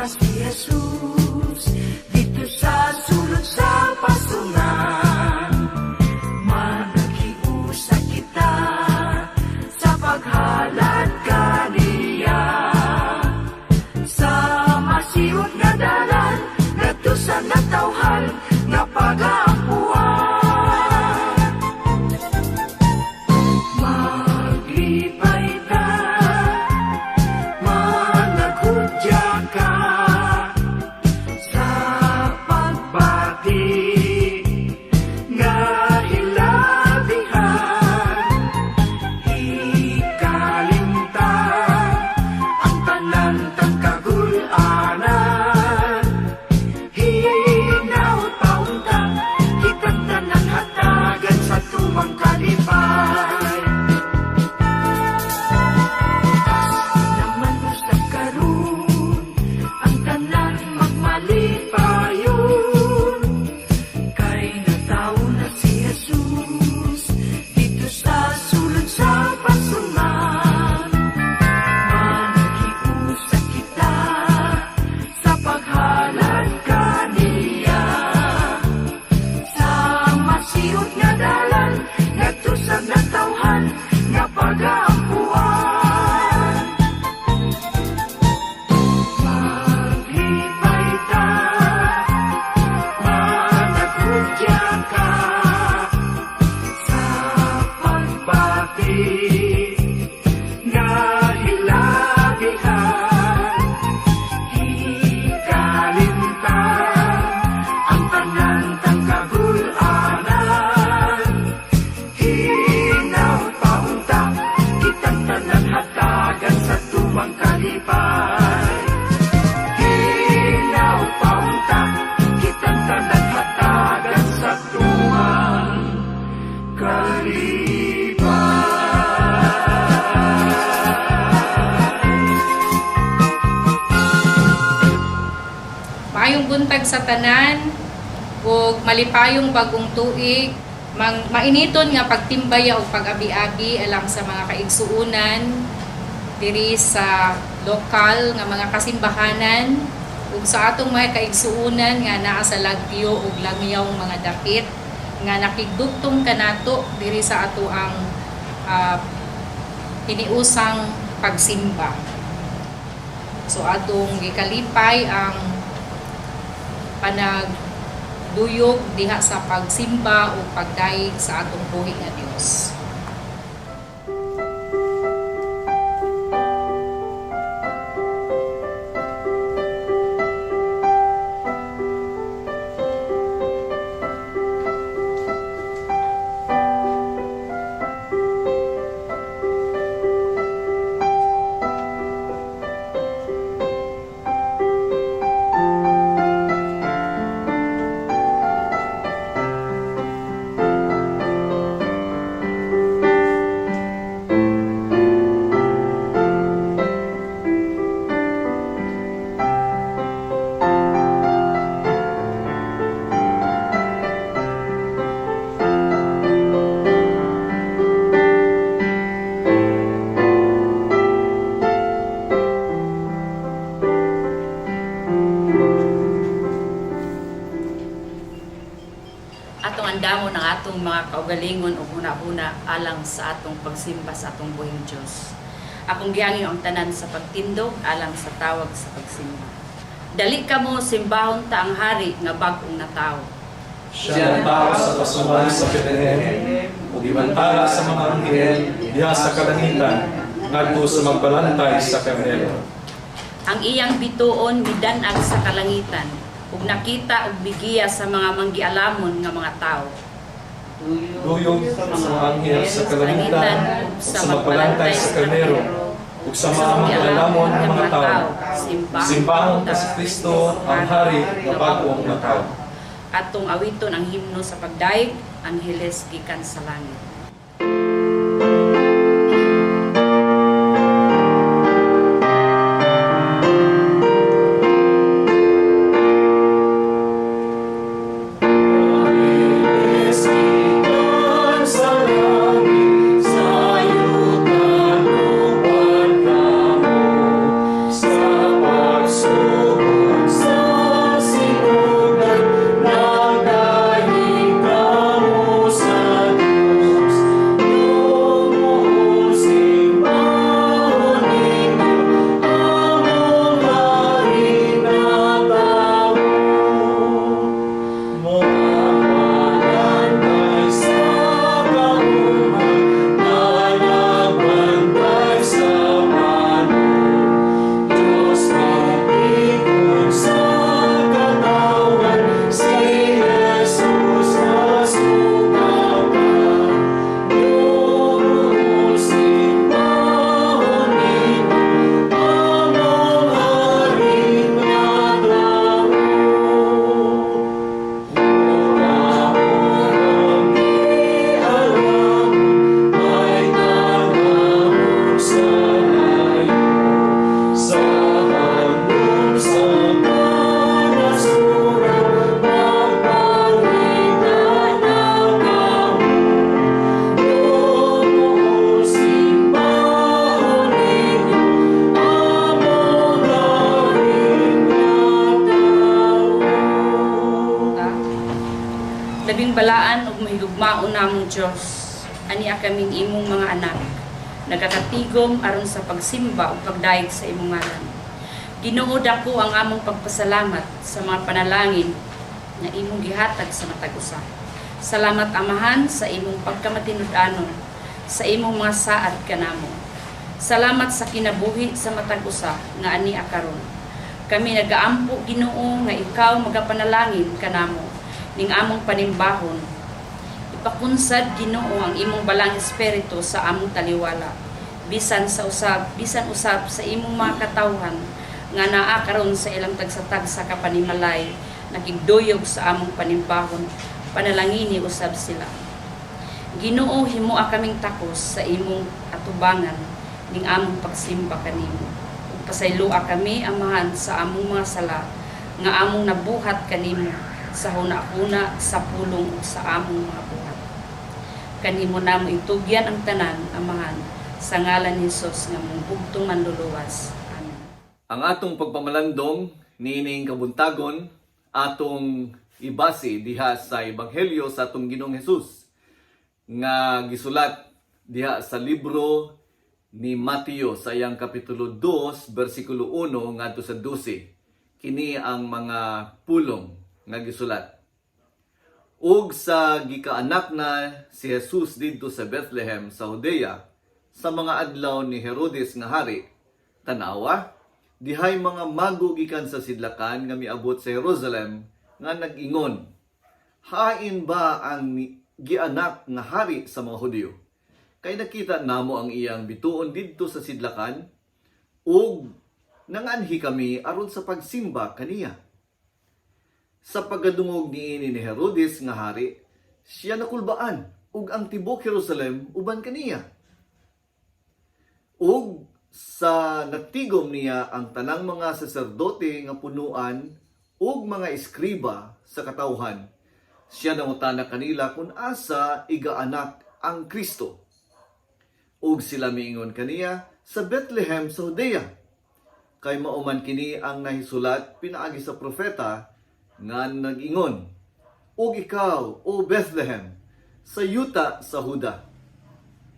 Na si Jesus didto sa sulod sa pasungan. Managhiusa kita sa paghalad kaniya. Sa masiot nga dalan ngadto sa natawhan nga pagaampuan. Maglipay ta, managhudya ka sa pagbati nga hilabihan. Hikalimtan ang tanan tang kagul-anan. Hinaot paunta kitang tanan hatagan sa tumang kalipay. Naman usab karon ang tanan magmalipayon kay natawo na si Jesus didto sa sulod sa pasungan. Managhiusa kita sa paghalad kaniya. Sa masiot nga dalan ngadto sa natawhan nga pagaampuan. Maglipay ta, managhudya ka sa pagbati nga hilabihan. Hikalimtan ang tanan tang kagul-anan. Hinaot paunta kitang tanan hatagan sa tumang kalipay. Hinaot paunta kitang tanan hatagan sa tumang kalipay. Maayong buntag sa tanan ug malipayong bagong tuig, mang mainiton nga pagtimbaya og pag-abi-abi alang sa mga kaigsuonan diri sa lokal nga mga kasimbahanan ug sa atong mga kaigsuonan nga naa sa lagyo ug langyaw mga dapit nga nakigdugtong kanato diri sa ato ang hiniusang pagsimba. So atong gikalipay ang panagduyog diha sa pagsimba o pagdayeg sa atong buhi nga Dios. Atong andamon ang atong mga kaugalingon ug hunahuna alang sa atong pagsimba sa atong buhing Dios. Akong gihangyo ang tanan sa pagtindog alang sa tawag sa pagsimba. Dali kamo, simbahon ta ang hari nga bag-ong natawo. Siya natawo sa pasungan sa Bethlehem, ug gibantala sa mga anghel diha sa kalangitan, ngadto sa magbalantay sa karnero. Ang iyang bituon midan-ag sa kalangitan ug nakita og migiya sa mga manggialamon nga mga tawo. Duyog sa mga anghel sa kalangitan, ug sa magbalantay sa karnero, ug sa mga manggialamon nga mga tawo. Simbahon ta si Kristo, ang hari nga bag-ong natawo. Atong awiton ang himno sa pagdayeg, Angeles gikan sa langit. Angeles gikan sa langit, sa yuta lupad kamo, sa pagsugo Aming balaan ug mahigugmaon namong Dios, ania kaming imong mga anak, nagakatigom aron sa pagsimba ug pagdayeg sa imong ngalan. Ginoo, dako ang among pagpasalamat sa mga panalangin nga imong gihatag sa matag usa. Salamat, Amahan, sa imong pagkamatinud-anon, sa imong mga saad kanamo. Salamat sa kinabuhi sa matag usa nga ania karon. Kami nagaampo, Ginoo, nga ikaw magapanalangin kanamo ning among panimbahon. Ipakunsad, Ginoo, ang imong Balaang Espiritu sa among taliwala. Bisan usab sa imong mga katawhan nga naa karon sa ilang tagsa-tagsa ka panimalay nakigduyog sa among panimbahon, panalangini usab sila. Ginoo, himoa kaming takos sa imong atubangan ning among pagsimba kanimo. Ug pasayloa kami, Amahan, sa among mga sala nga among nabuhat kanimo sa huna-huna, sa pulong ug sa among mga buhat. Kanimo namo itugyan ang tanan, Amahan, sa ngalan ni Hesus nga among bugtong Manluluwas. Amen. Ang atong pagpamalandong niining kabuntagon, atong ibase diha sa Ebanghelyo sa atong Ginoong Hesus nga gisulat diha sa libro ni Mateo sa iyang kapitulo 2 bersikulo 1 ngadto sa 12. Kini ang mga pulong nga gisulat. Ug sa gikaanak na si Jesus didto sa Bethlehem sa Judea sa mga adlaw ni Herodes nga hari, tanawa, dihay mga mago gikan sa sidlakan nga miabot sa Jerusalem nga nag-ingon, "Hain ba ang gianak nga hari sa mga Hudiyo? Kay nakita namo ang iyang bituon didto sa sidlakan ug nanganhi kami aron sa pagsimba kaniya." Sa pagkadungog niini ni Herodes nga hari, siya nakulbaan ug ang tibuok Jerusalem uban kaniya. Ug sa natigom niya ang tanang mga saserdote nga punuan ug mga eskriba sa katawhan, siya nangutana kanila kung asa igaanak ang Kristo. Ug sila miingon kaniya, "Sa Bethlehem sa Judea. Kay mao man kini ang nahisulat pinaagi sa propeta nga nag-ingon, 'Ug ikaw, O Bethlehem, sa yuta sa Huda,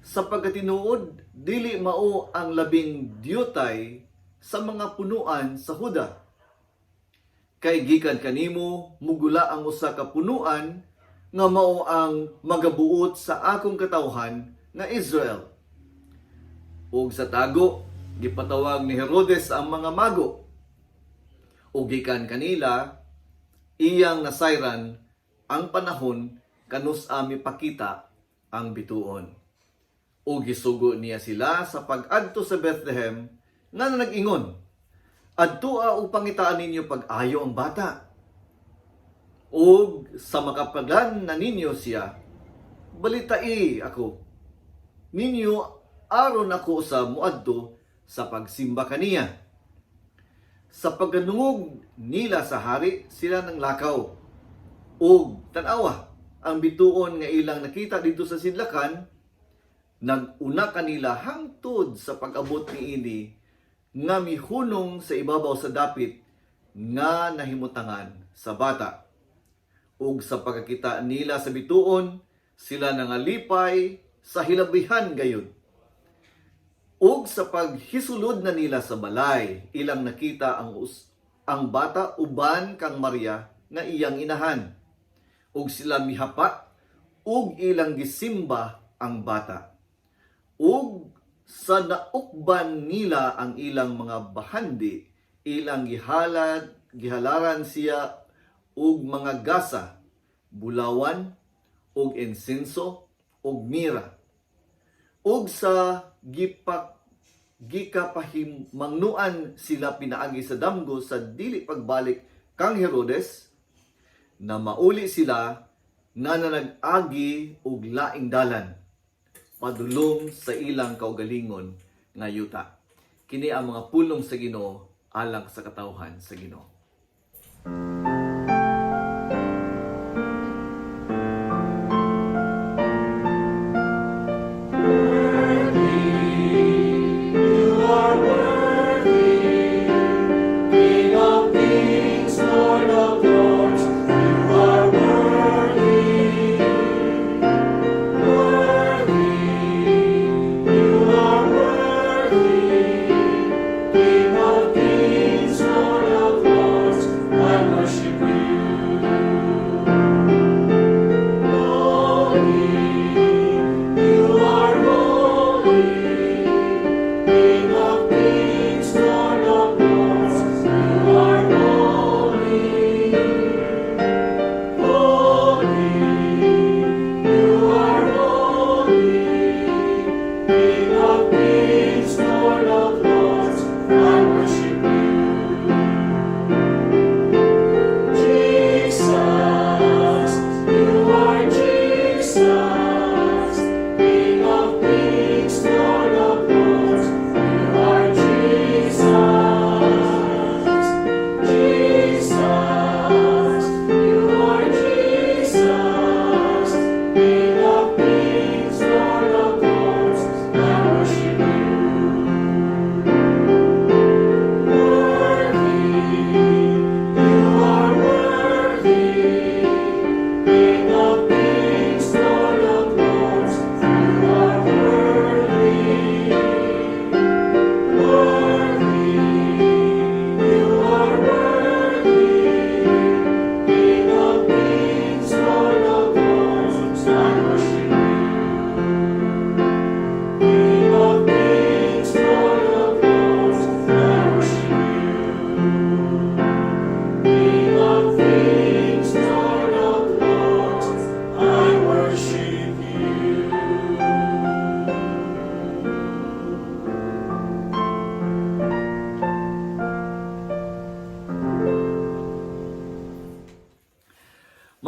sa pagkatinuod dili mao ang labing diyutay sa mga punuan sa Huda. Kay gikan kanimo mugula ang usa ka punuan nga mao ang magabuot sa akong katawhan nga Israel.'" Ug sa tago gipatawag ni Herodes ang mga mago. Ug gikan kanila iyang nasayran ang panahon kanus-a mipakita ang bituon. Ug gisugo niya sila sa pag-adto sa Bethlehem nga nag-ingon, "Adtoa ug pangitaan ninyo pag-ayo ang bata. Ug sa makapagan na ninyo siya, balitai ako ninyo aron ako sa muadto sa pagsimba kaniya." Sa pagkadungog nila sa hari, sila nanglakaw. Ug tanawa, ang bituon nga ilang nakita didto sa sidlakan, nag-una kanila hangtod sa pag-abot niini nga mihunong sa ibabaw sa dapit nga nahimutangan sa bata. Ug sa pagkakita nila sa bituon, sila nangalipay sa hilabihan gayud. Ug sa paghisulod na nila sa balay, ilang nakita ang bata uban kang Maria nga iyang inahan. Ug sila mihapa ug ilang gisimba ang bata. Ug sa naukban nila ang ilang mga bahandi, ilang gihalaran siya og mga gasa, bulawan, ug insenso, ug mira. Ug sa gikapahimangnuan sila pinaagi sa damgo sa dili pagbalik kang Herodes, na mauli sila nga nanag-agi og laing dalan padulong sa ilang kaugalingon nga yuta. Kini ang mga pulong sa Ginoo alang sa katawhan sa Ginoo. You are worthy, King of kings, Lord of lords, you are worthy.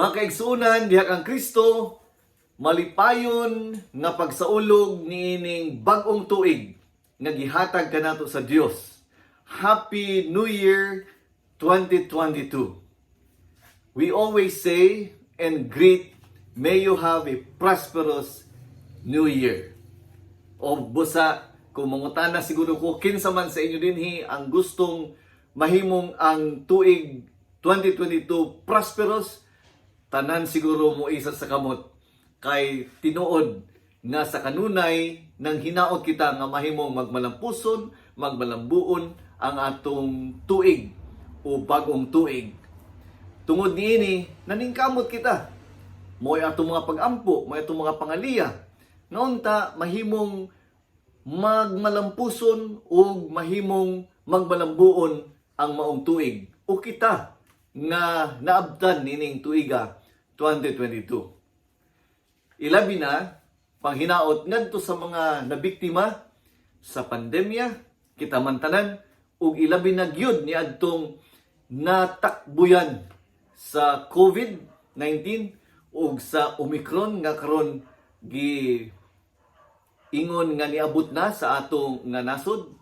Mga kaigsuonan diha kang Kristo, malipayon nga pagsaulog niining bag-ong tuig nga gihatag kanato sa Dios. Happy New Year 2022. We always say and greet, "May you have a prosperous New Year." O busa, kung mangutana siguro ko, kinsa man sa inyo dinhi ang gustong mahimong ang tuig 2022 prosperous, tanan siguro mo isa sa kamot kay tinuod nga sa kanunay nang hinaot kita nga mahimong magmalampuson, magmalambuon ang atong tuig o bagong tuig. Tungod niini, naningkamot kita. Mo'y atong mga pag-ampo, mo'y atong mga pangaliya. Nga unta mahimong magmalampuson ug mahimong magmalambuon ang maong tuig o kita nga naabtan nining tuiga 2022. Ilabi na panghinaot ngadto sa mga nabiktima sa pandemya, kita man tanan, ug ilabi na gyud niadtong natakbuyan sa COVID-19 ug sa Omicron nga karon gi ingon nga niabot na sa atong nga nasod,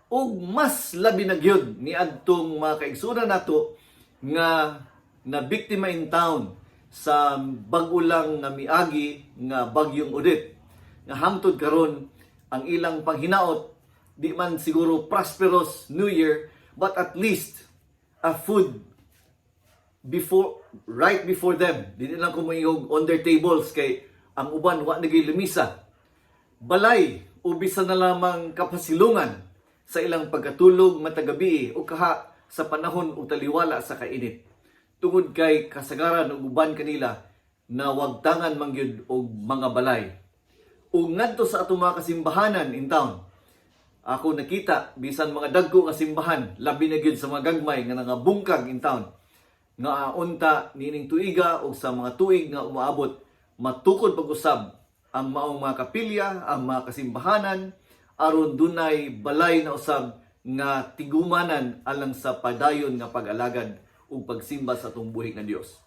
ug mas labi na gyud niadtong mga kaigsuonan nato nga nabiktima in town sa bag-o lang nga miagi nga bagyong Odette, nga hangtod karon ang ilang panghinaot di man siguro prosperous New Year, but at least a food before right before them. Di lang ko moingog on their tables kay ang uban wa nagay lamisa, balay o bisan na lamang kapasilungan sa ilang pagkatulog matag gabi o kaha sa panahon og taliwala sa kainit, tungod kay kasagaran og uban kanila na wagtangan man gyud og mga balay. Ug ngadto sa atong mga kasimbahanan in town, ako nakita bisan mga dagko nga simbahan, labi na gyud sa mga gagmay nga nangabungkag in town, nga unta niining tuiga o sa mga tuig nga umaabot matukod pag-usab ang maong mga kapilya, ang mga kasimbahanan, aron dunay balay na usab nga tigumanan alang sa padayon nga pag-alagad ug pagsimba sa atong buhi nga Dios.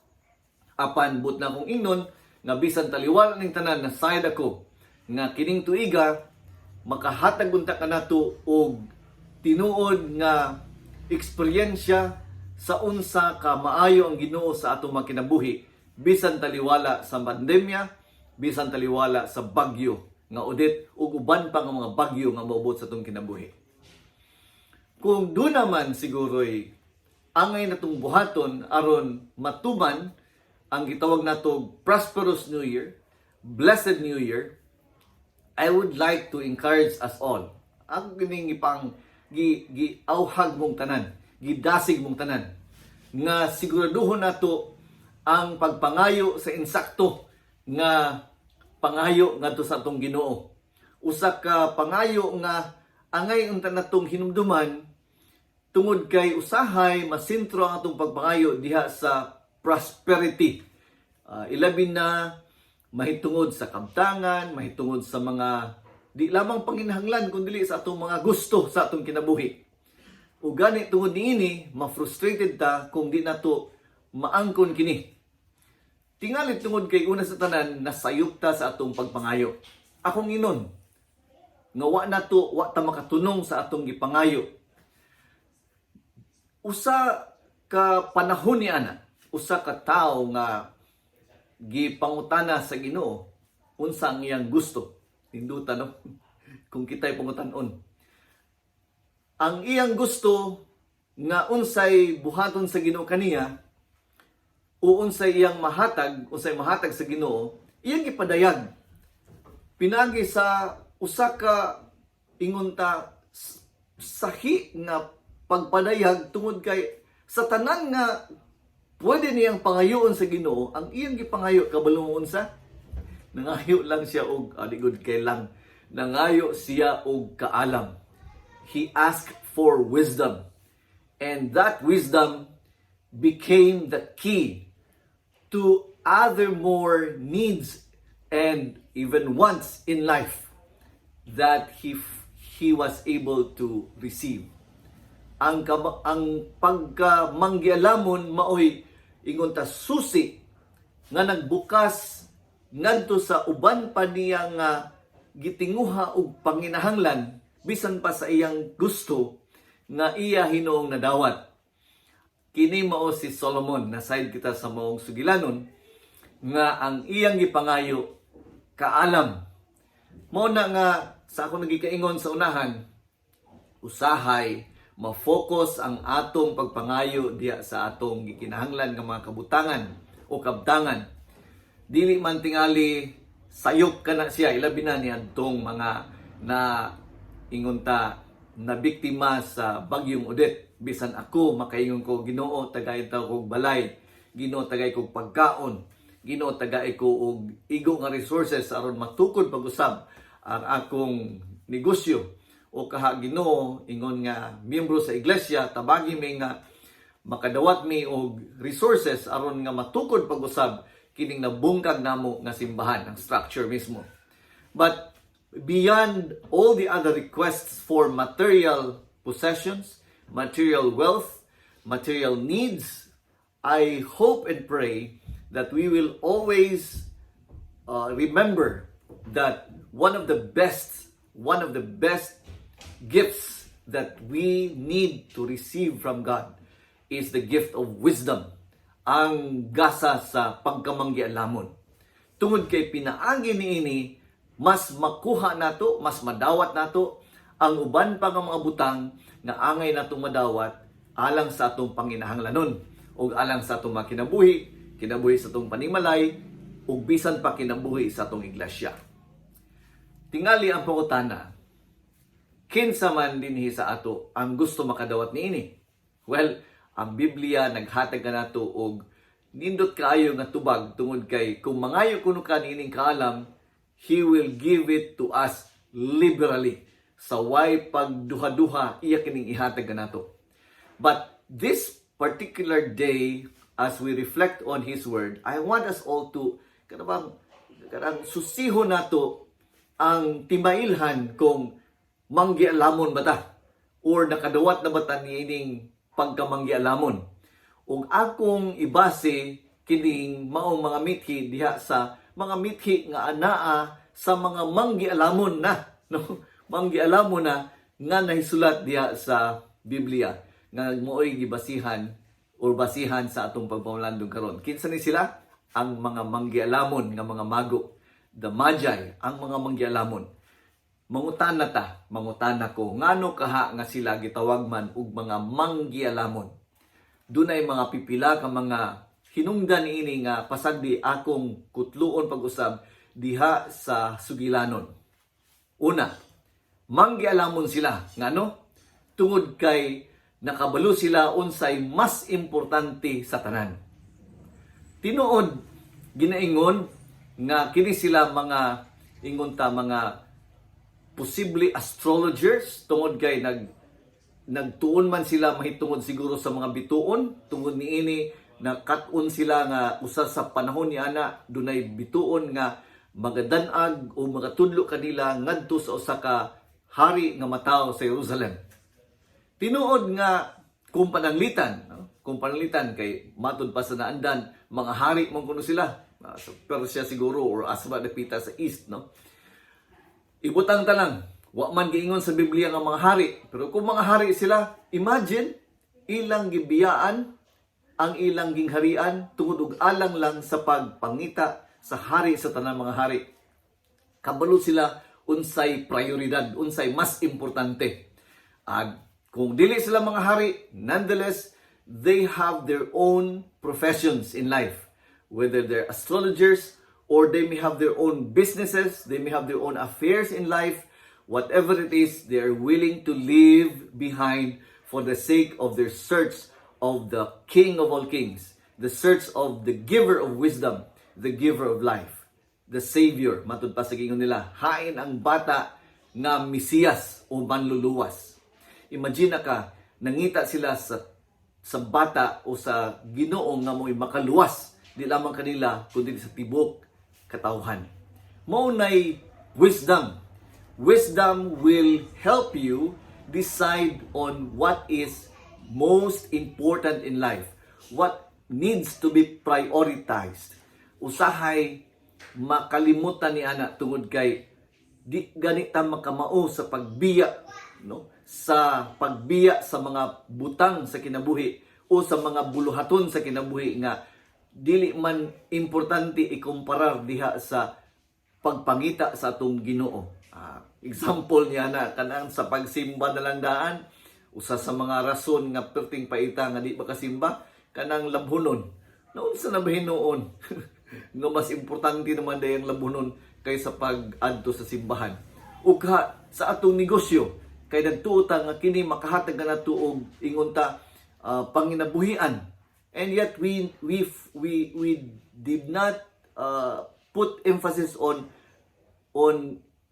Apan but na akong ingnon nga bisan taliwala ning tanan, na sayad ako nga kining tuiga makahatag unta kanato og tinuod nga eksperyensya sa unsa ka maayo ang Ginoo sa atong mga kinabuhi bisan taliwala sa pandemya, bisan taliwala sa bagyo nga Odette ug uban pa nga mga bagyo nga moabot sa atong kinabuhi. Kung duna man siguro'y angay natong buhaton aron matuman ang gitawag nato prosperous New Year, blessed New Year, I would like to encourage us all. Ang kining ipang gi giauhag mong tanan, gidasig mong tanan nga siguraduhon nato ang pagpangayo sa insakto nga pangayo ngadto sa atong Ginoo. Usa ka pangayo nga angay unta natong hinumduman tungod kay usahay masentro ang atong pagpangayo diha sa prosperity. Ilabi na mahitungod sa kabtangan, mahitungod sa mga di lamang panginahanglan kundi sa atong mga gusto sa atong kinabuhi. Ug gani tungod niini, ma-frustrated ta kung di nato maangkon kini. Tingali tungod kay una sa tanan nasayop ta sa atong pagpangayo. Akong inon nga wa nato wa ta makatunong sa atong gipangayo. Usa ka panahon ni ana, usa ka tawo nga gipangutana sa Ginoo unsa ang iyang gusto. Ninduta, no? Kung kita'y pangutan-on. Ang iyang gusto nga unsay buhaton sa Ginoo kaniya o unsay iyang mahatag, unsay mahatag sa Ginoo, iyang gipadayag. Pinagi sa usa ka ingon ta sahi nga pagpadayag tungod kay sa tanan nga pwede niyang pangayoon sa Ginoo, ang iyang gipangayo, kabalo mo unsa? Nangayo lang siya og aligod kay lang. Nangayo siya og kaalam. He asked for wisdom. And that wisdom became the key to other more needs and even wants in life that he was able to receive. Ang pagkamanggialamon maoy ingon ta susi. nga nagbukas ngadto sa uban pa niya nga gitinguha og panginahanglan bisan pa sa iyang gusto nga iya hinuong nadawat. Kini mao si Solomon na side kita sa maong sugilanon nga ang iyang gipangayo, kaalam. Mao na nga sa ako nagikaingon sa unahan, usahay ma-focus ang atong pagpangayo diya sa atong gikinahanglan nga mga kabutangan o kabtangan. Dili man tingali sayop kana siya, ilabi na ni adtong mga na ingon ta na biktima sa Bagyong Odette. Bisan ako, makaingon ko, "Ginoo, tagay ta kog balay. Ginoo, tagay kog pagkaon. Ginoo, tagay ko og igo nga resources aron matukod pag-usab ang akong negosyo." O kaha, "Ginoo," ingon nga miyembro sa iglesia, "tabagi mi nga makadawat mi og resources aron nga matukod pag-usab kining nabungkag namo nga simbahan," ang structure mismo. But beyond all the other requests for material possessions, material wealth, material needs, I hope and pray that we will always remember that one of the best gifts that we need to receive from God is the gift of wisdom, ang gasa sa pagkamanggialamon. Tungod kay pinaagi niini, mas makuha nato, mas madawat nato ang uban pa nga mga butang nga angay natong madawat alang sa atong panginahanglanon ug alang sa atong mga kinabuhi, kinabuhi sa atong panimalay ug bisan pa kinabuhi sa atong iglesia. Tingali ang pangutana, kinsa man dinhi sa ato ang gusto makadawat niini? Well, ang Biblia naghatag kanato og nindot kaayo nga tubag tungod kay kung mangayo kuno ka niining kaalam, He will give it to us liberally. Sa way pagduha-duha, iya kining ihatag kanato. But this particular day, as we reflect on His Word, I want us all to kanabang kanang susihon nato ang timailhan kung manggialamon ba ta or nakadawat na ba ta niining pagkamanggialamon. Ug akong ibase kining maong mga mithi diha sa mga mithi nga anaa sa mga manggialamon na, no, manggialamon na nga nahisulat diha sa Biblia nga mooy gibasihan or basihan sa atong pagpamalandong karon. Kinsa ni sila? Ang mga manggialamon nga mga mago, the Magi, ang mga manggialamon. Mangutana ta, mangutana ko, ngano kaha nga sila gitawag man og mga manggialamon? Dunay mga pipila ka mga hinungdan niini nga pasagdi akong kutluon pag-usab diha sa sugilanon. Una, manggialamon sila. Ngano? Tungod kay nakabalo sila unsay mas importante sa tanan. Tinuod, ginaingon nga kini sila mga ingon ta mga posible astrologers tungod kay nagtuon man sila mahitungod siguro sa mga bituon. Tungod niini, nakat-on sila nga usa sa panahon ni ana dunay bituon nga magadan-ag o magatudlo kanila ngadto sa usa ka hari nga matawo sa Jerusalem. Tinuod nga kung pananglitan, no? Kung pananglitan kay matud pa sa naandan, mga hari man kuno sila sa Persia siguro or asa ba dapita sa East, no? Ibutang ta lang, wa man giingon sa Biblia nga mga hari, pero kung mga hari sila, imagine ilang gibiyaan ang ilang gingharian tungod og alang lang sa pagpangita sa hari sa tanang mga hari. Kabalo sila unsay prioridad, unsay mas importante. Ag kung dili sila mga hari, nonetheless, they have their own professions in life. Whether they're astrologers or they may have their own businesses, they may have their own affairs in life, whatever it is, they are willing to leave behind for the sake of their search of the King of all kings, the search of the giver of wisdom, the giver of life, the Savior. Matud pa sa giingon nila, hain ang bata nga Mesiyas o manluluwas. Imagine na ka, nangita sila sa bata o sa Ginoo nga mo'y makaluwas di lamang kanila kundi sa tibok katawhan. Mao nay wisdom. Wisdom will help you decide on what is most important in life, what needs to be prioritized. Usahay makalimutan ni ana tungod kay di gani ta makamao sa pagbiya, no, sa pagbiya sa mga butang sa kinabuhi o sa mga buluhaton sa kinabuhi nga dili man importante ikumparar diha sa pagpangita sa atong Ginoo. Example niya na kanang sa pagsimba na lang daan, usa sa mga rason nga perting paita nga di makasimba, kanang labhunon. Naunsa na ba hinuon nga mas importante naman dayang labhunon kaysa pag-adto sa simbahan? Ug sa atong negosyo, kay nagtuo ta nga kini makahatag nga nato og, ingon ta, panginabuhian. And yet we did not put emphasis on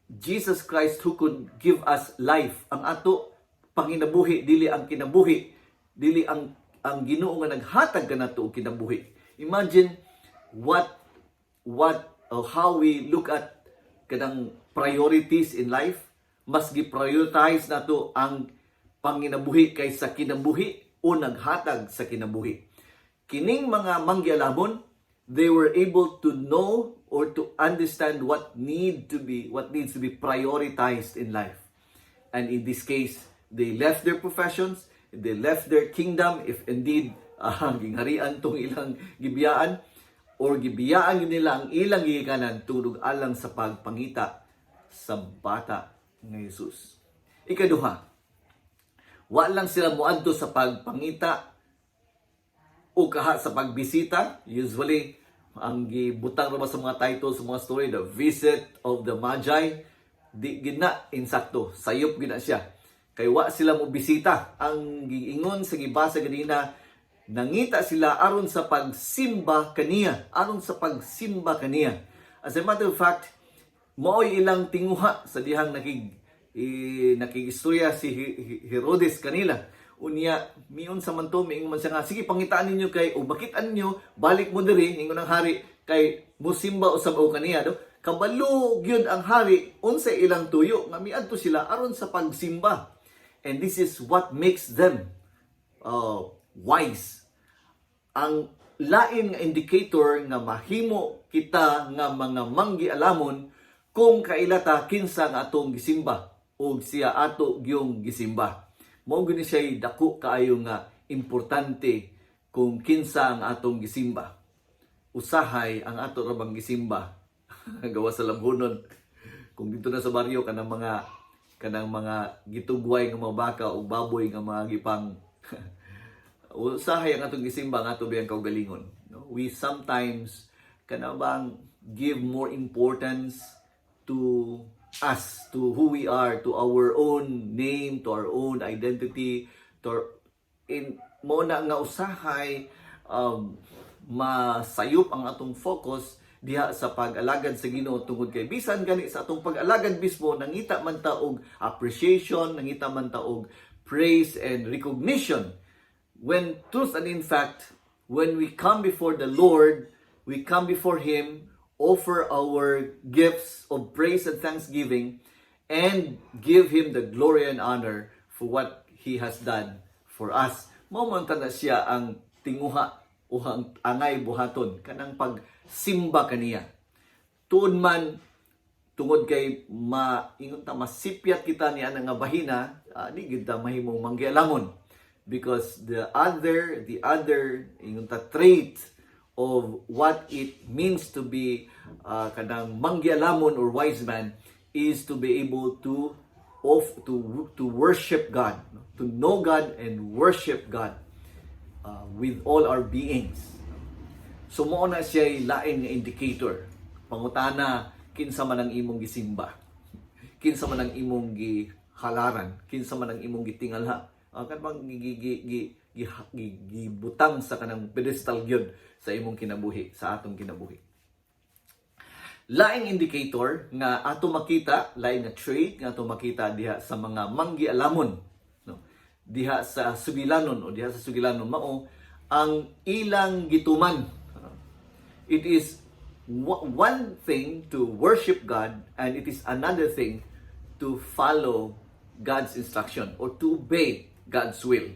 Jesus Christ, who could give us life. Ang ato panginabuhi, dili ang kinabuhi, dili ang Ginoo nga naghatag kanato og kinabuhi. Imagine what how we look at kanang priorities in life. Mas gi-prioritize nato ang panginabuhi kaysa kinabuhi o naghatag sa kinabuhi. Kining mga manggialamon, they were able to know or to understand what needs to be prioritized in life. And in this case, they left their professions, they left their kingdom, if indeed gingharian tong ilang gibiyaan, or gibiyaan gyud nila ang ilang gigikanan tungod alang sa pagpangita sa bata nga Jesus. Ikaduha, wa lang sila moadto sa pagpangita o kaha sa pagbisita. Usually, ang gibutang ra ba sa mga titles sa mga story, "The Visit of the Magi", di gina insakto, sayop gina siya. Kay wa sila mo bisita. Ang giingon sa gibasa ganina, nangita sila aron sa pagsimba kaniya, aron sa pagsimba kaniya. As a matter of fact, mao'y ilang tinguha sa dihang nakigistorya si Herodes kanila. Unya, miun sa man to, miingon man siya nga, "Sige, pangitaan ninyo kay, o makitaan ninyo, balik mo diri," ingon ang hari, "kay musimba usab o kaniya." Do? Kabalo gyud ang hari, unsa ilang tuyo, nga miadto sila aron sa pagsimba. And this is what makes them wise. Ang lain nga indicator nga mahimo kita nga mga manggialamon, kung kaila ta kinsa nga atong gisimba o siya ato gyung gisimba. Mao gyud ni siya dako kaayo nga importante kung kinsa ang atong gisimba. Usahay ang ato ra bang gisimba gawa sa labhunon. Kung dito na sa baryo, kanang mga gitugway nga mga baka o baboy nga mga gipang, usahay ang atong gisimba ang ato biyang kaugalingon, no? We sometimes kana bang give more importance to us, to who we are, to our own name, to our own identity, to our, in mo na nga usahay masayop ang atong focus diha sa pag-alagad sa Ginoo, tungod kay bisan gani sa atong pag-alagad mismo, nangita man ta og appreciation, nangita man ta og praise and recognition, when truth and in fact, when we come before the Lord, we come before Him, offer our gifts of praise and thanksgiving, and give Him the glory and honor for what He has done for us. Mao man na siya ang tinguha o ang angay buhaton, kanang pagsimba kaniya. Tuon man tungod kay maingon ta, masipyat kita ni ana nga bahina, di gid ta mahimong manggialamon, because the other, ingon ta, trait of what it means to be kanang manggialamon or wise man is to be able to of to worship God, no? To know God and worship God with all our beings. So mao na siya lain nga indicator. Pangutana, kinsa man ang imong gisimba? Kinsa man ang imong gihalaran? Kinsa man ang imong gitingala? Kan bang gi, gi, gi, gi, gi, gibutang sa kanang pedestal gyud sa imong kinabuhi, sa atong kinabuhi? Laing indicator nga ato makita, laing nga trait nga ato makita diha sa mga manggialamon, no? Diha sa sugilanon o diha sa sugilanon, mao ang ilang gituman. It is one thing to worship God and it is another thing to follow God's instruction or to obey God's will.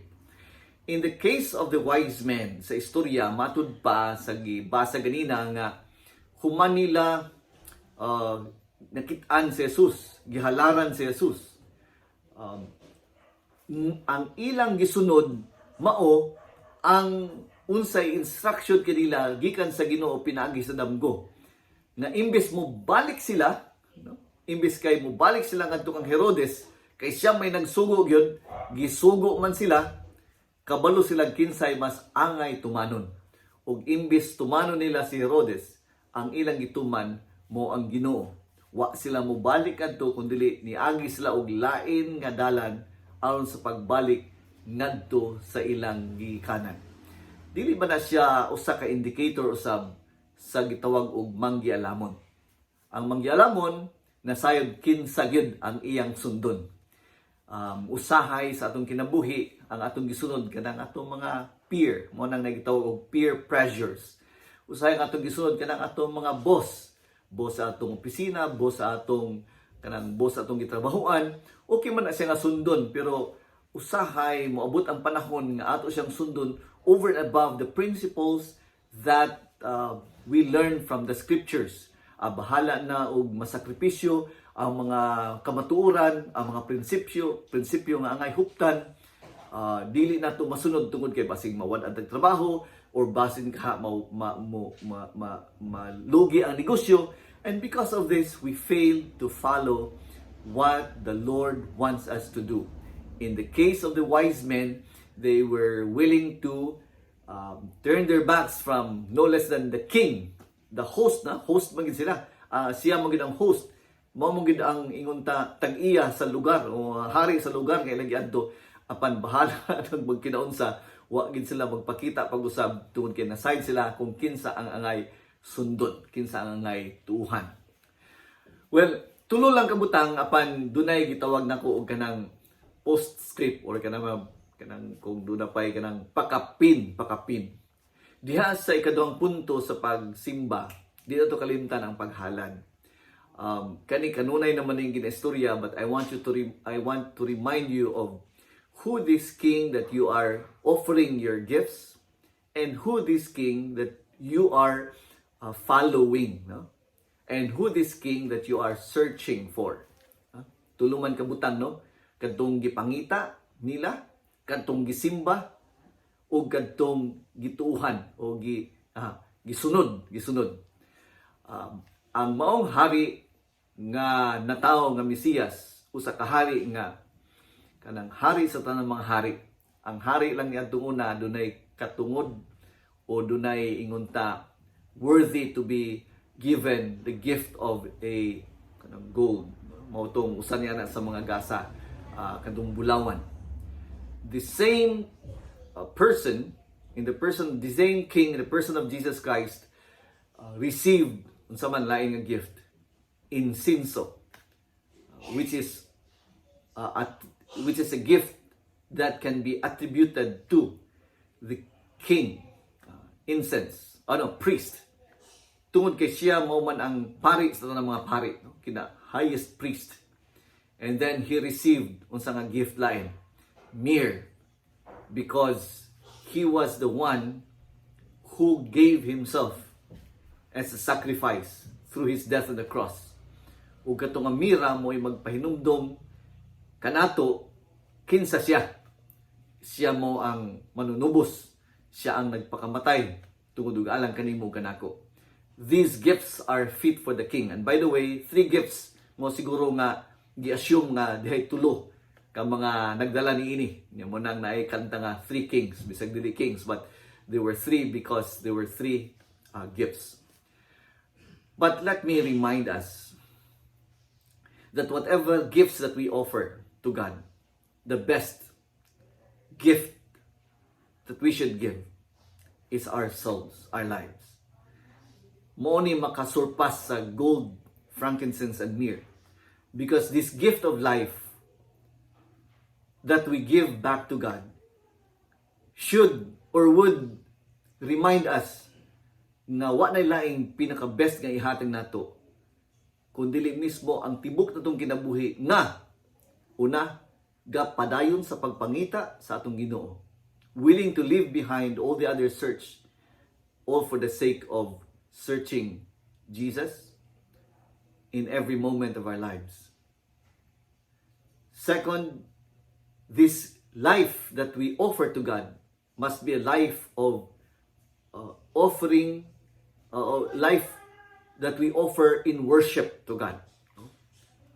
In the case of the wise men sa istorya, matud pa sa gibasa ganina nga Human nila nakit-an si Jesus, gihalaran si Jesus. Ang ilang gisunod mao ang unsay instruction kanila gikan sa Ginoo pinaagi sa damgo. Na imbes mo balik sila, no? Imbes kay mo balik sila ngadto kang Herodes, kay siya may nagsugo gyud, gisugo man sila, kabalo sila kinsay mas angay tumanon. Ug imbes tumanon nila si Herodes, ang ilang gituman mao ang Ginoo. Wa sila mobalik kadto kun dili niagi sila og lain nga dalan aron sa pagbalik ngadto sa ilang gikanan. Dili ba na siya usa ka indicator usab sa gitawag og manggialamon? Ang manggialamon nasayod kinsa gyud ang iyang sundon. Usahay sa atong kinabuhi, ang atong gisunod kanang atong mga peer, mao nang nagitawag og peer pressures. Usahay ang atong gisunod kanang atong mga boss, boss sa atong opisina, boss sa atong kanang boss sa atong gitrabahoan, okay man na siya nga sundon, pero usahay moabot ang panahon nga ato siyang sundon over and above the principles that we learn from the scriptures. Bahala na og masakripisyo ang mga kamatuoran, ang mga prinsipyo, prinsipyo nga angay huptan, dili na to masunod tungod kay basig mawad ang trabaho or basin ka ma, ma, mo, ma, ma, malugi ang negosyo, and because of this we fail to follow what the Lord wants us to do. In the case of the wise men, they were willing to turn their backs from no less than the king, the host na, host man gid sila. Siya man gid ang host. Mao man gid ang ingon ta tag-iya sa lugar o hari sa lugar nga ilang giadto, apan bahala nang magkinaunsa, wa gid sila magpakita pag-usab tungod kay nasayod sila kung kinsa ang angay sundon, kinsa ang angay tuuhan. Well, tulo lang kabutang, apan dunay gitawag nako og kanang postscript or kanang kung duna pay kanang pakapin, pakapin. Diha sa ikaduhang punto sa pagsimba, di na to kalimtan ang paghalad. Kani kanunay naman ning ginaistorya, but I want to remind you of who this king that you are offering your gifts and who this king that you are following, no? And who this king that you are searching for. Ha? Tulo man kabutang, no? Kadtong gipangita nila, kadtong gisimba o kadtong gituuhan o gisunod, gisunod. Ang maong hari nga natawo nga Mesiyas, usa ka hari nga kanang hari sa tanang mga hari. Ang hari lang niadtong una dunay katungod o dunay ingon ta worthy to be given the gift of a kanang gold. Mao tong usa niya na sa mga gasa, kadtong bulawan. The same person in the person the same king in the person of Jesus Christ received unsa man lain nga gift, insinso, which is a gift that can be attributed to the king, incense, ano, priest, tungod kay siya mao man ang pari sa tanang mga pari, no? Kina highest priest. And then he received unsa nga gift lain? Myrrh, because he was the one who gave himself as a sacrifice through his death on the cross. Ug kato nga mira mo'y magpahinumdom kanato kinsa siya. Siya mao ang manunubos, siya ang nagpakamatay tungod ug alang kanimo ug kanako. These gifts are fit for the king. And by the way, three gifts mao siguro nga gi-assume nga dihay tulo ka mga nagdala niini. Nya mao nang naay kanta nga Three Kings, bisag dili kings, but there were three because there were three gifts. But let me remind us that whatever gifts that we offer to God, the best gift that we should give is ourselves, our lives. Mao ni makasurpass sa gold, frankincense, and myrrh. Because this gift of life that we give back to God should or would remind us nga wa na laing pinaka-best nga ihatag nato kun dili mismo ang tibok natong kinabuhi nga una gapadayon sa pagpangita sa atong Ginoo, willing to leave behind all the other search, all for the sake of searching Jesus in every moment of our lives. Second, this life that we offer to God must be a life of offering, life that we offer in worship to God.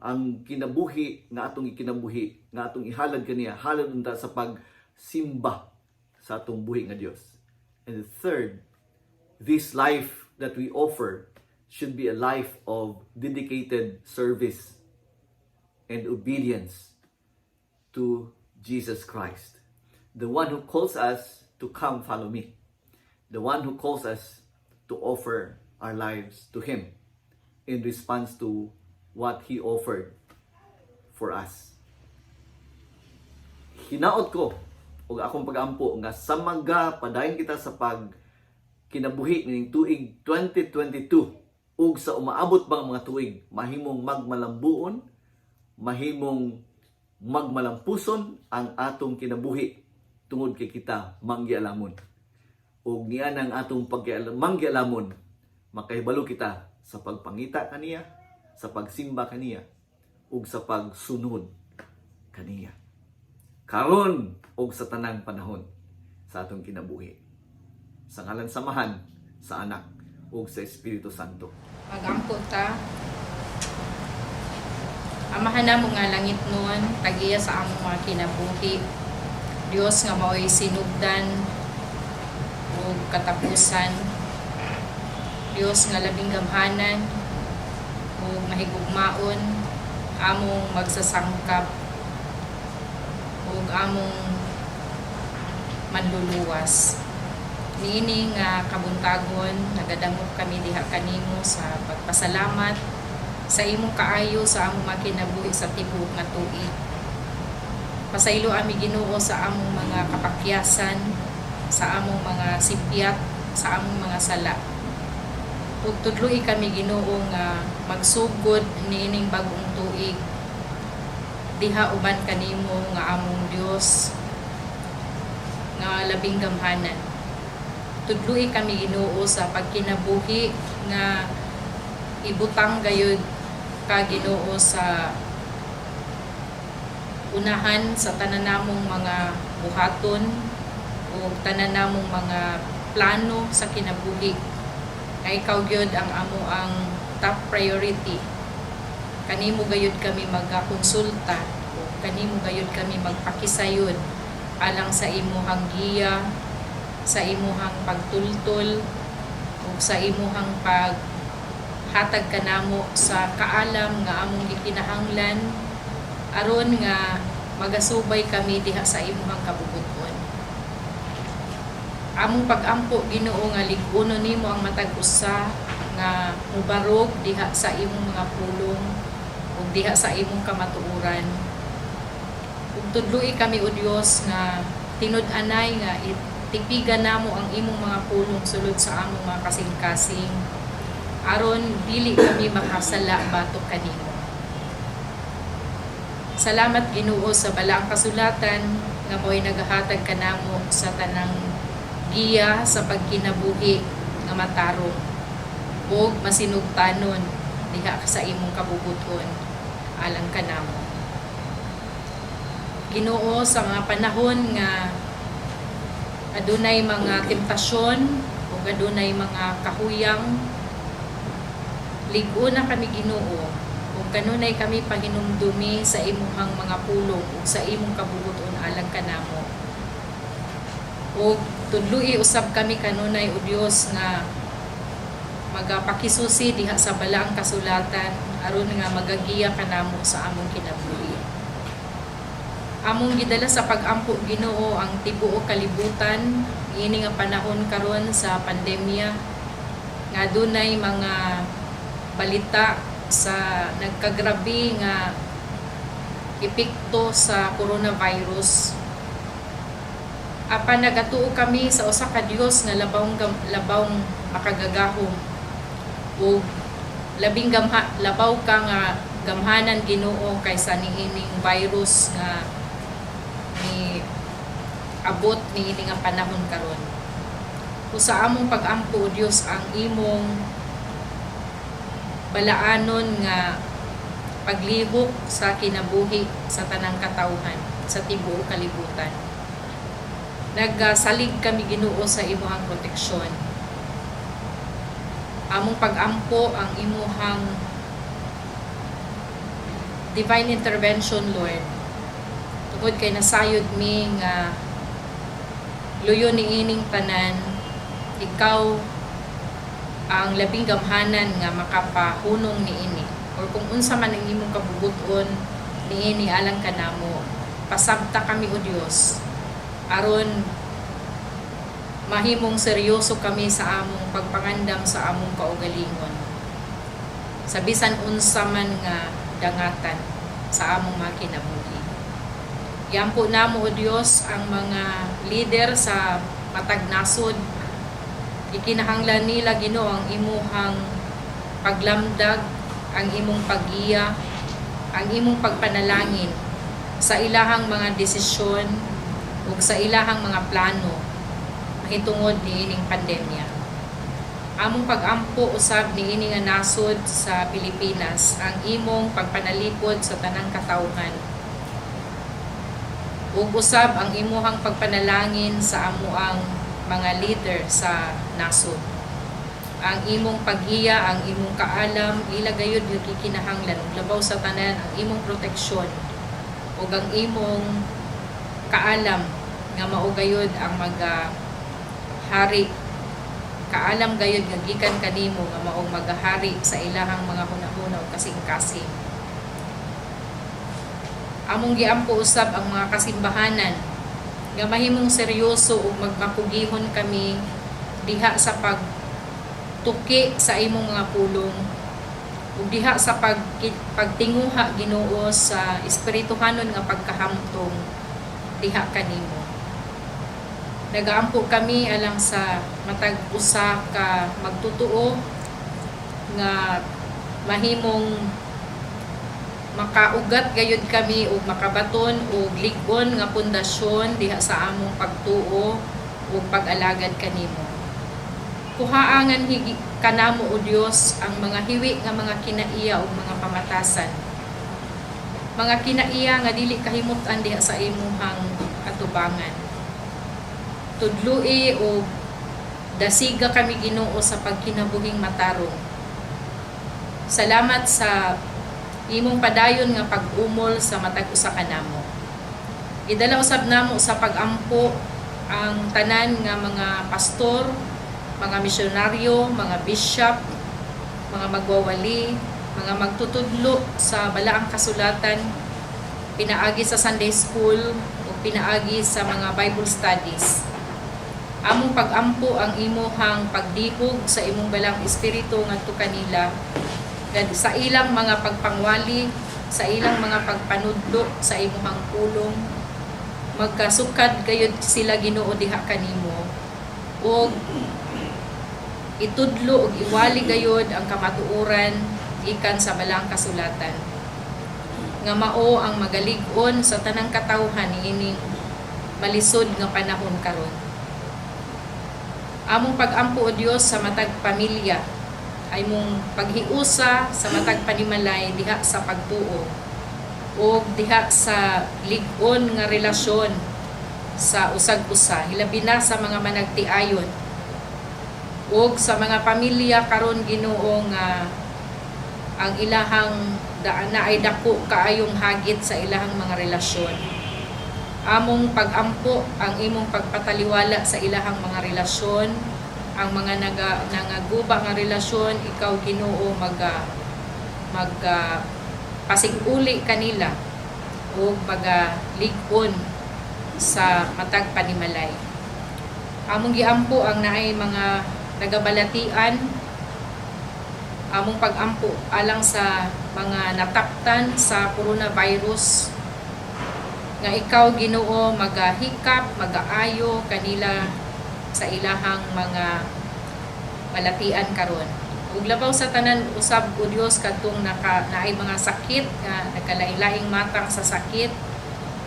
Ang kinabuhi nga atong ikinabuhi, nga atong ihalad kaniya, halad unta sa pagsimba sa atong buhi nga Dios. And the third, this life that we offer should be a life of dedicated service and obedience to Jesus Christ, the one who calls us to come follow me, the one who calls us to offer our lives to Him in response to what He offered for us. Hinaot ko ug akong pagampo nga sa maga padayon kita sa pag kinabuhi ning tuig 2022 ug sa umaabot bang mga tuig, mahimong magmalambuon, mahimong magmalampuson ang atong kinabuhi tungod kay kita manggialamon. Ug niya ang atong manggialamon, makahibalo kita sa pagpangita kaniya, sa pagsimba kaniya, ug sa pagsunod kaniya karon ug sa tanang panahon sa atong kinabuhi. Sa ngalan sa Amahan, sa Anak ug sa Espiritu Santo. Magampo ta. Amahan namo nga langitnon, tag-iya sa among mga kinabuhi. Dios nga mao'y sinugdan ug katapusan. Dios nga labing gamhanan ug mahigugmaon, among magsasangkap ug among manluluwas. Niini nga kabuntagon, nagadangop kami diha kanimo sa pagpasalamat sa imong kaayo sa among mga kinabuhi sa tibuok nga tuig. Pasaylo ami, Ginoo, sa among mga kapakyasan, sa among mga sipyat, sa among mga sala. Ug tudloi kami, Ginoo, nga magsugod niining bag-ong tuig diha uban kanimo nga among Dios nga labing gamhanan. Tudloi kami, Ginoo, sa pagkinabuhi nga ibutang gayud ka, Ginoo, sa unahan sa tanan namong mga buhaton o tanan namong mga plano sa kinabuhi, nga ikaw gyud ang amo ang top priority. Kanimo gayud kami magakonsulta o kanimo gayud kami magpakisayod alang sa imuhang giya, sa imuhang pagtultol ug sa imuhang paghatag kanamo sa kaalam nga among gikinahanglan aron nga magasubay kami diha sa imuhang kabubut-on. Among pagampo, Ginoo, nga lig-uno nimo ang matag usa nga mubarog diha sa imong mga pulong ug diha sa imong kamatuoran. Ug tudloi kami, o Dios, nga tinud-anay nga tipigan namo ang imong mga pulong sulod sa among mga kasing-kasing aron dili kami makasala batok kanimo. Salamat, Ginoo, sa balaang kasulatan nga mo'y nagahatag kanamo sa tanang giya sa pagkinabuhi nga matarong ug masinugtanon diha sa imong kabubuton alang kanamo. Ginoo, sa mga panahon nga adunay mga temptasyon ug adunay mga kahuyang, lig-una kami, Ginoo, ug kanunay kami pahinumdumi sa imuhang mga pulong ug sa imong kabubuton alang kanamo. Ug tudloi usab kami kanunay, o Dios, nga magapakisusi diha sa balaang kasulatan aron nga magagiya kanamo sa among kinabuhi. Among gidala sa pag-ampo, Ginoo, ang tibuok kalibutan niini nga panahon karon sa pandemya nga adunay mga balita sa nagkagrabe nga epekto sa coronavirus. Apan nagatuo kami sa usa ka Dios nga labawng makagagahom ug labing gamha, labaw ka nga gamhanan, Ginoo, kaysa niining virus nga ni abot niini nga panahon karon. Ug sa among pag-ampo, o Dios, ang imong balaanon nga paglihok sa kinabuhi sa tanang katawhan sa tibuok kalibutan. Nagsalig kami, Ginoo, sa imuhang proteksyon. Among pagampo ang imuhang divine intervention, Lord. Tungod kay nasayod mi nga luyo niining tanan, ikaw ang labing gamhanan nga makapahunong niini or kung unsa man ang imong kabubut-on niini alang kanamo. Pasabta kami, o Dios, aron mahimong seryoso kami sa among pagpangandam sa among kaugalingon sa bisan unsa man nga dangatan sa among mga kinabuhi. Giampo namo, O Dios, ang mga leader sa matag nasod. Ikinahanglan nila, Ginoo, ang imuhang paglamdag, ang imong paggiya, ang imong pagpanalangin sa ilahang mga desisyon ug sa ilahang mga plano mahitungod niining pandemya. Among pagampo usab niini nga nasod sa Pilipinas ang imong pagpanalikod sa tanang katawhan ug usab ang imuhang pagpanalangin sa amuang mga leader sa nasod. Ang imong paggiya, ang imong kaalam, ila gayud nga gikinahanglan, ug labaw sa tanan ang imong proteksyon ug ang imong kaalam nga mao gayud ang maga hari, kaalam gayud nga gikan kanimo nga maong magahari sa ilahang mga hunahuna ug kasing-kasing. Among giampo usab ang mga kasimbahanan nga mahimong seryoso ug magmapugihon kami diha sa pagtuki sa imong mga pulong ug diha sa pagtinguha, Ginoo, sa espirituhanon nga pagkahamtong diha kanimo. Nagaampo kami alang sa matag usa ka magtutuo nga mahimong makaugat gayud kami ug makabaton og lig-on nga pundasyon diha sa among pagtuo ug pag-alagad kanimo. Kuhaa nganhi kanamo, o Dios, ang mga hiwi nga mga kinaiya ug mga pamatasan. Mga kinaiya nga dili kahimut-an diha sa imuhang katubangan. Tudlui og dasiga kami, Ginoo, sa pagkinabuhing matarong. Salamat sa imong padayon nga pag-umol sa matag usa kanamo. Idala usab namo sa pagampo ang tanan nga mga pastor, mga misyonaryo, mga bishop, mga magwawali, mga magtutudlo sa balaang kasulatan, pinaagi sa Sunday school o pinaagi sa mga Bible studies. Among pagampo ang imuhang pagdihog sa imong Balaang Espiritu ngadto kanila sa ilang mga pagpangwali, sa ilang mga pagpanudlo sa imuhang pulong. Magkasukad gayud sila, Ginoo, diha kanimo ug itudlo ug iwali gayud ang kamatuoran gikan sa balaang kasulatan nga mao ang magalig-on sa tanang katawhan niining malisod nga panahon karon. Among pagampo, O Dios, sa matag pamilya ay mong paghiusa sa matag panimalay diha sa pagtuo ug diha sa lig-on nga relasyon sa usag-usa, hilabi na sa mga managtiayon ug sa mga pamilya karon, Ginoo, nga ang ilahang daan na ay dako kaayong hagit sa ilahang mga relasyon. Among pagampo ang imong pagpataliwala sa ilahang mga relasyon. Ang mga nangaguba nga relasyon, ikaw, Ginoo, maga mag pasig-uli kanila ug maga lig-on sa matag panimalay. Among giampo ang naay mga nagabalatian. Among pagampo alang sa mga nataptan sa coronavirus nga ikaw, Ginoo, magahikap, magaayo kanila sa ilahang mga balatian karon. Ug labaw sa tanan usab, o Dios, kadtong naay mga sakit nga nagkalain-laing matang sa sakit,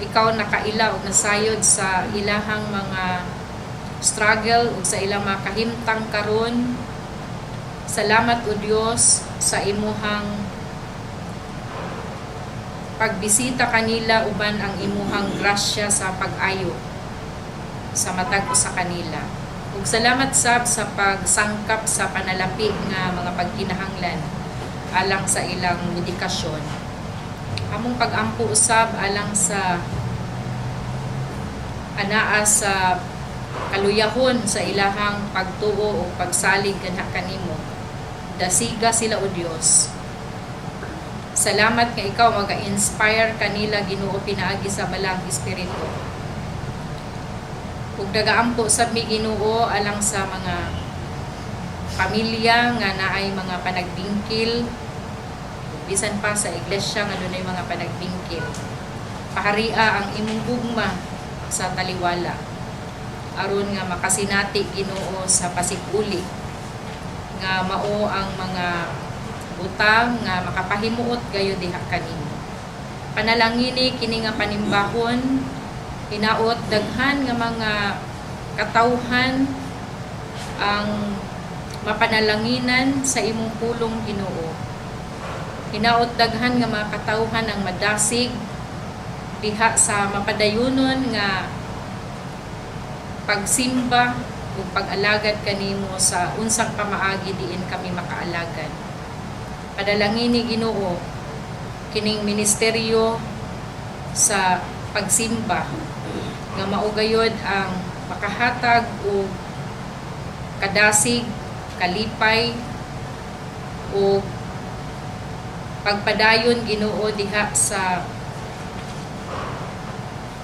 ikaw nakaila ug nasayod sa ilahang mga struggle ug sa ilang mga kahimtang karon. Salamat o Dios sa imuhang pagbisita kanila uban ang imuhang grasya sa pag-ayo sa matag usa kanila. Ug salamat sab sa pagsangkap sa panalapi nga mga pagkinahanglan alang sa ilang medikasyon. Among pag-ampo usab alang sa anaa sa kaluyahon sa ilahang pagtuo o pagsalig kanha kanimo. Dasiga sila o Dios. Salamat nga ikaw maga-inspire kanila, Ginoo, pinaagi sa Balaang Espiritu. Ug nagaampo sab mi, Ginoo, alang sa mga pamilya nga naay mga panagbingkil, bisan pa sa iglesia nga dunay mga panagbingkil. Paharia ang imong gugma sa taliwala aron nga makasinati, Ginoo, sa pasiguli nga mao ang mga butang nga makapahimuot gayo diha kanimo. Panalangini kini nga panimbahon, hinaot daghan nga mga katawhan ang mapanalanginan sa imong pulong, Ginoo. Hinaot daghan nga mga katawhan ang madasig diha sa mapadayunon nga pagsimba ug pag-alagad kanimo sa unsang pamaagi diin kami makaalagad. Padalangini, Ginoo, kining ministeryo sa pagsimba nga mao gayod ang makahatag og kadasig, kalipay ug pagpadayon, Ginoo, diha sa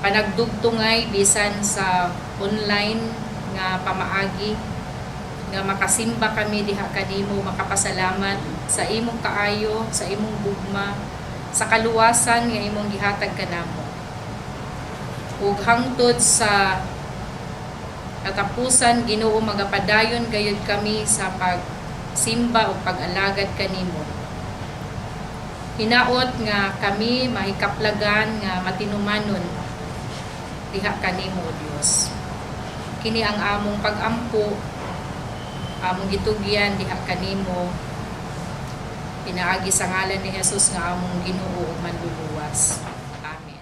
panagdugtungay bisan sa online nga pamaagi nga makasimba kami diha kanimo, makapasalamat sa imong kaayo, sa imong gugma, sa kaluwasan nga imong gihatag kanamo. Ug hangtod sa katapusan, Ginoo, magapadayon gayud kami sa pagsimba o pag-alagad kanimo. Hinaot nga kami mahikaplagan nga matinumanon diha kanimo, Dios. Kini ang among pag-ampo, among gitugyan diha kanimo pinaagi sa ngalan ni Jesus nga among Ginoo ug manluluwas. Amen.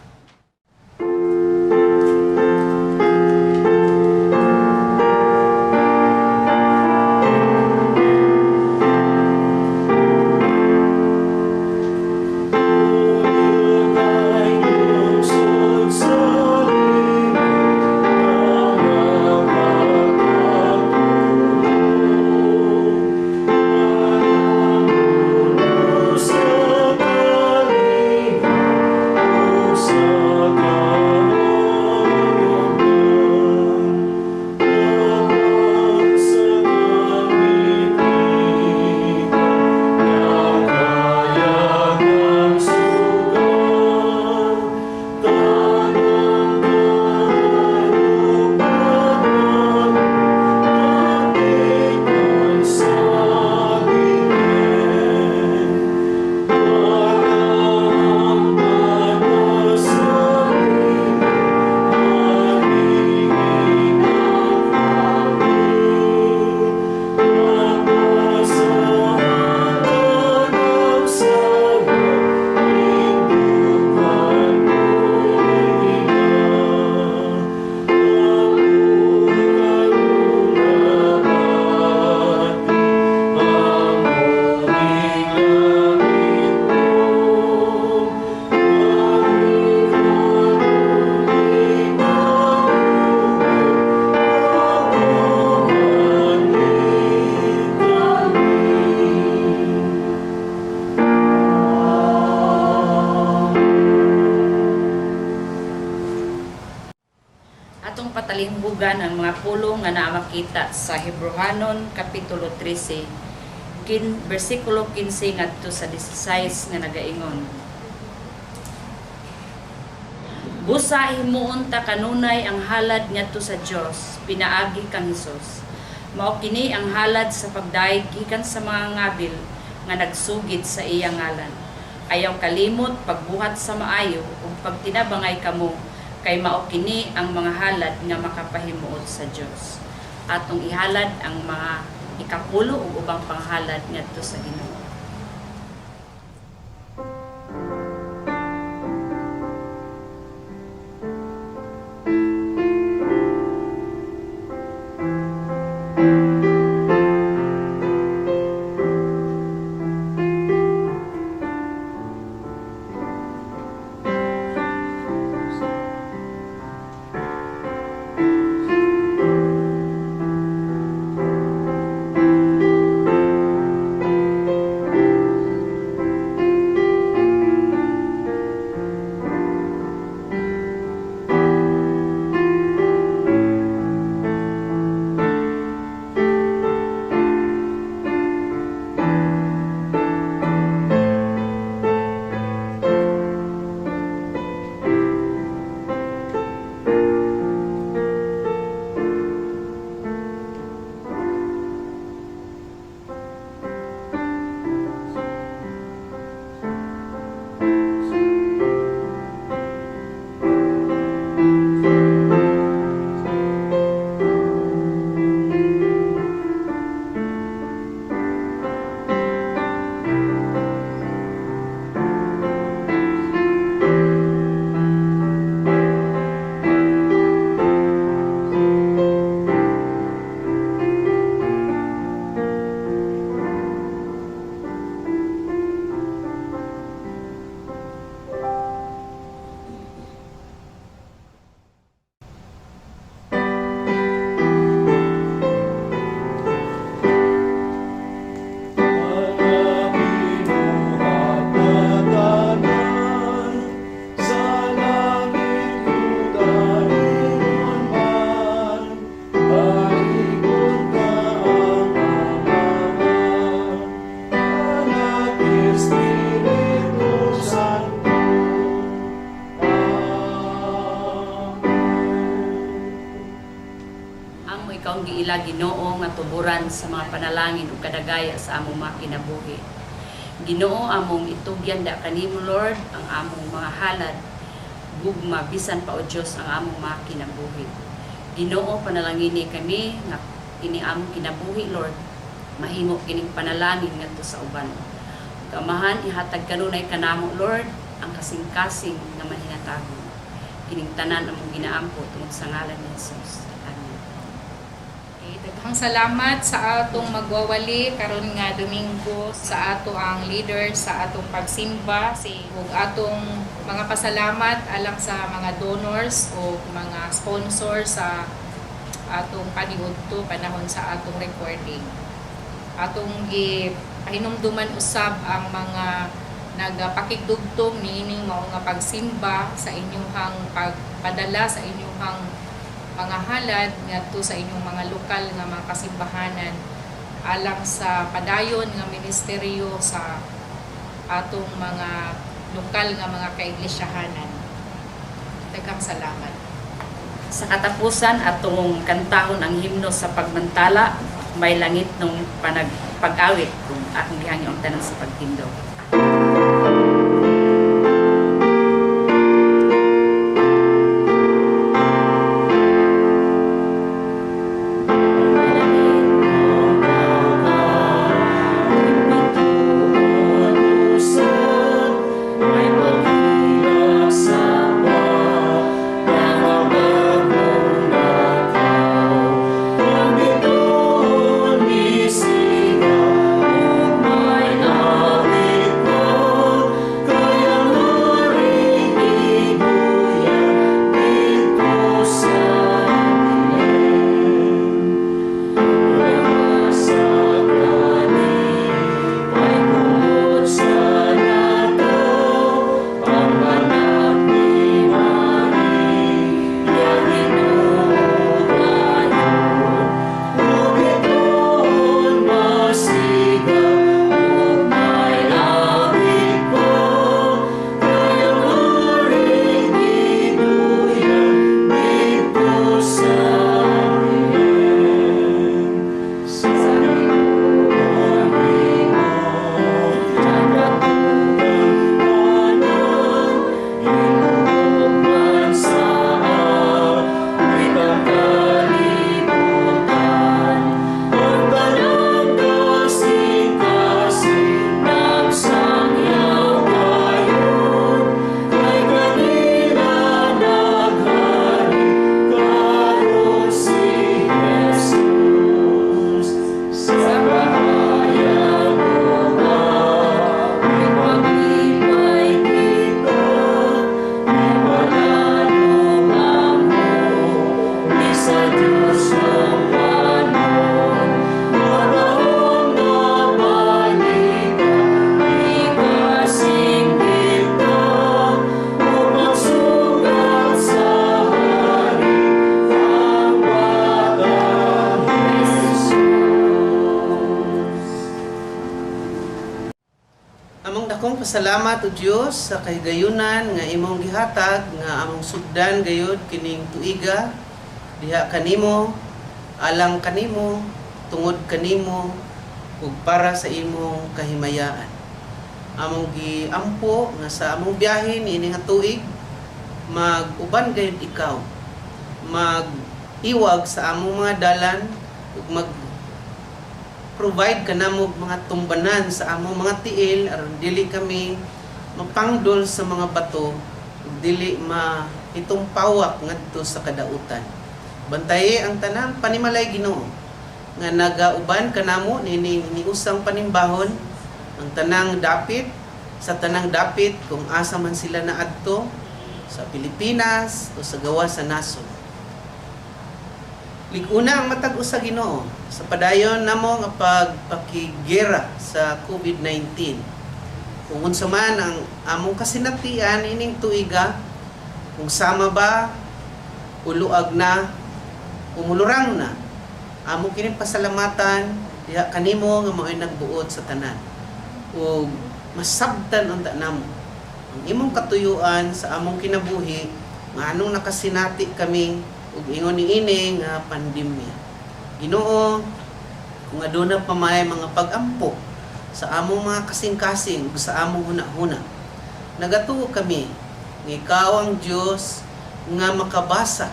Atong patalinghugan ang mga pulong nga naa makita sa Hebrohanon kapitulo 13 versikulo 15 ngadto sa 16 nga nagaingon: Busa himuon ta kanunay ang halad ngadto sa Dios pinaagi kang Hesus. Mao kini ang halad sa pagdayeg gikan sa mga ngabil nga nagsugid sa iya ngalan. Ayaw kalimot pagbuhat sa maayo ug pagtinabangay kamo, kay mao kini ang mga halad nga makapahimuot sa Dios. Atong ihalad ang mga ikapulo ug ubang panghalad ngadto sa Ginoo. Mga binuhat na tanan, sa langit yudaingon man, Baligon ta ang Amahan, Anak, Espiritu Santo. Amen. Amo ikaw ang giila Ginoo nga tuburan sa mga panalangin ug kadagaya sa among mga kinabuhi. Ginoo, among itugyan da kanimo, Lord, ang among mga halad, gugma bisan pa o Dios ang among mga kinabuhi. Ginoo, panalangini kami nga ini among kinabuhi, Lord, mahimo kining panalangin ngadto sa uban. Ug Amahan, ihatag kanunay kanamo, Lord, ang kasing-kasing nga mahinatagon. Kining tanan among ginaampo tungod sa ngalan ni Jesus. Amen. Okay, daghang salamat sa atong magwawali karon nga Domingo sa ato ang leader sa atong pagsimba si ug atong mga pasalamat alang sa mga donors o mga sponsor sa atong paniudto panahon sa atong recording. Atong gi pahinumduman usab ang mga nagapakigdugtong niining mao nga pagsimba sa inyong pagpadala sa inyong mga halad ngadto sa inyong mga lokal nga mga kasimbahanan alang sa padayon nga ministeryo sa atong mga lokal nga mga kaiglisyahanan. Daghang salamat. Sa katapusan, atong kantahon ang himno sa pagmantala, may langit nung pag-awit kung akong gihangyo ang tanan sa pagtindog. May pagkilak sa pangabagong nakaw. Ang bituon ni siga ug may awit. pasalamat o Dios sa kahigayunan nga imong gihatag nga among sugdan gayud kining tuiga diha kanimo, alang kanimo, tungod kanimo ug para sa imong kahimayaan. Among giampo nga sa among biyahe niini nga tuig, mag-uban gayud ikaw, mag-iwag sa among mga dalan ug mag provide ka namo og mga tumbanan sa among mga tiil aron dili kami mapangdol sa mga bato ug dili ma itumpawak ngadto sa kadautan. Bantaye ang tanang panimalay, Ginoo, nga nagauban kanamo nining niusang panimbahon, ang tanang dapit sa tanang dapit kung asa man sila na adto sa Pilipinas o sa gawas sa nasod. Lig-una ang matag usa, Ginoo, sa padayon namo nga pagpakigera sa COVID-19. Kung unsa man ang among kasinatian ining tuiga, kung sama ba, uluag na, umulurang na, amo kining pasalamatan diha kanimo nga mao'y nagbuot sa tanan. Ug masabtan unta namo ang imong katuyuan sa among kinabuhi nganong nakasinati kami ug ingon niini nga pandemya. Ginoo, kung aduna pa may mga pag-ampo sa among mga kasing-kasing ug sa among hunahuna, nagatuo kami nga ikaw ang Dios nga makabasa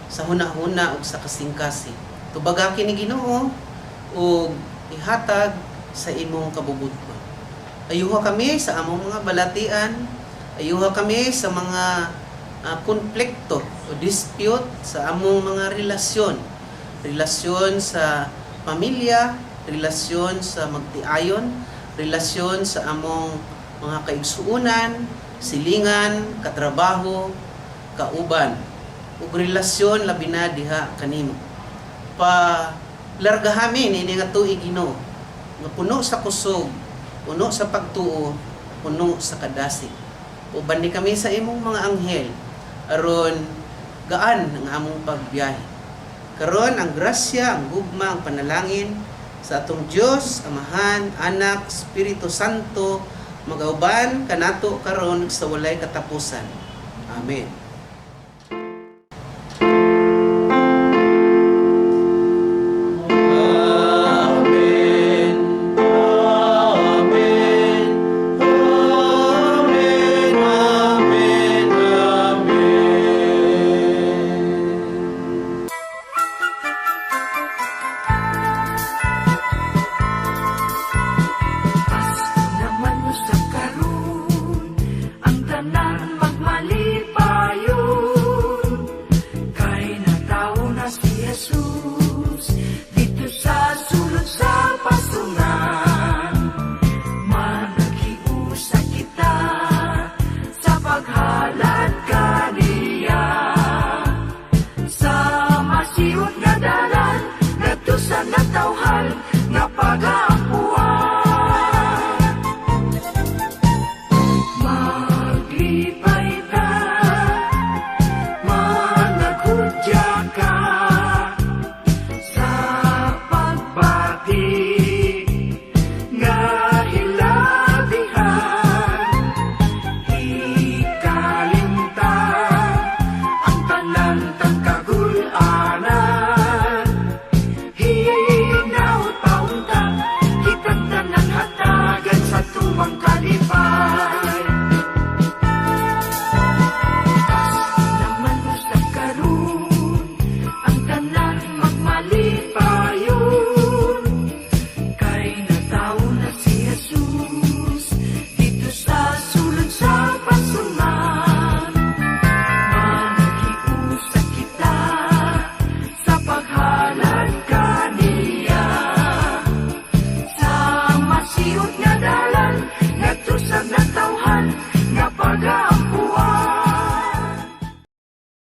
sa hunahuna ug sa kasing-kasing. Tubaga kini, Ginoo, ug ihatag sa imong kabubut-on. Ayuha kami sa among mga balatian, ayuha kami sa mga konflikto o dispute sa among mga relasyon. Relasyon sa pamilya, relasyon sa magtiayon, relasyon sa among mga kaigsuunan, silingan, katrabaho, kauban, ug relasyon labi na diha kanimo. Pa largahamin ini nga tuig, Ginoo, nga puno sa kusog, puno sa pagtuo, puno sa kadasig. Uban ni kami sa imong mga anghel aron gaan ang among pagbiyahe. Karon ang grasya, ang gugma, ang panalangin sa atong Dios, Amahan, Anak, Espiritu Santo magauban kanato karon sa walay katapusan. Amen. Amen. Amen. Amen. Amen. Amen. Pasko naman sa karon, ang tanan magmalipayon, kay natawo na si Jesus didto sa sulod sa pasungan. Managhiusa kita sa paghalad kaniya sa masiod nga dalan ngadto sa natawhan.